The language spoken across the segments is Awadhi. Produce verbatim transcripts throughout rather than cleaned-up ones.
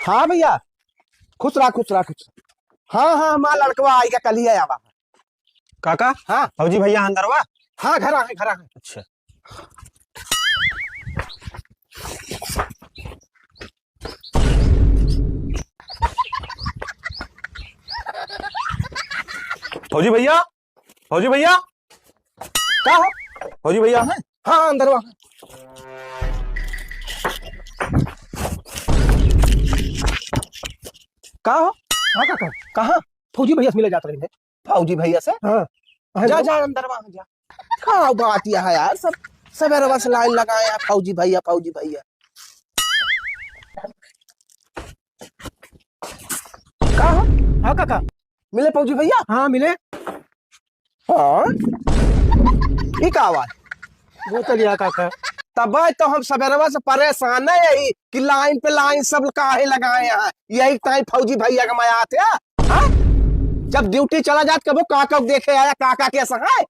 हाँ भैया, खुश रहा, खुश रहा, खुश। हाँ, हाँ, हमार लड़कवा आइगा, कल ही आवा। काका, हाँ। फौजी भैया अंदर बा? हाँ, घर आ गए, घर आ गए। अच्छा। फौजी भैया, फौजी भैया। का हो? फौजी भैया हैं? हाँ, अंदर बा। का हो? हाँ काका, कहाँ? फौजी भैया से मिले जात रही है। फौजी भैया से? हाँ। जा, जा, अंदर वहाँ जा। का बात यह है यार, सब सबेरवा से लाइन लगाए हैं, फौजी भैया, फौजी भैया। का हो? हाँ काका। मिले फौजी भैया? हाँ, मिले। हाँ? ई का आवाज? बोतल या काका। तब तो हम सबेरवा से परेशान है यही कि लाइन पे लाइन सब काहे लगाए हैं। यही टाइम फौजी भैया का मया आते हैं, हाँ? जब ड्यूटी चला जात कबो काका को देखे आया, काका कैसा है?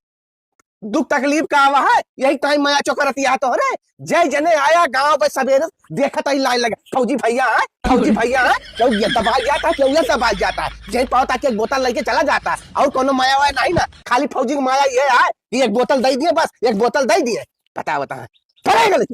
दुख तकलीफ का आवा है, यही टाइम मया चोकरतिया तो रे। जय जने आया गांव पे सबेरे देखत आई लाइन लगा, फौजी भैया है, फौजी भैया है, क्यों ये दबाई जाता है, क्यों ये दबाई जाता है। जय पावता कि एक बोतल लेके चला जाता है, और कोनो मया वाया नहीं ना, खाली फौजी को मया ये है कि एक बोतल दे दिए, बस एक बोतल दे दिए। पता बता है, चले गले।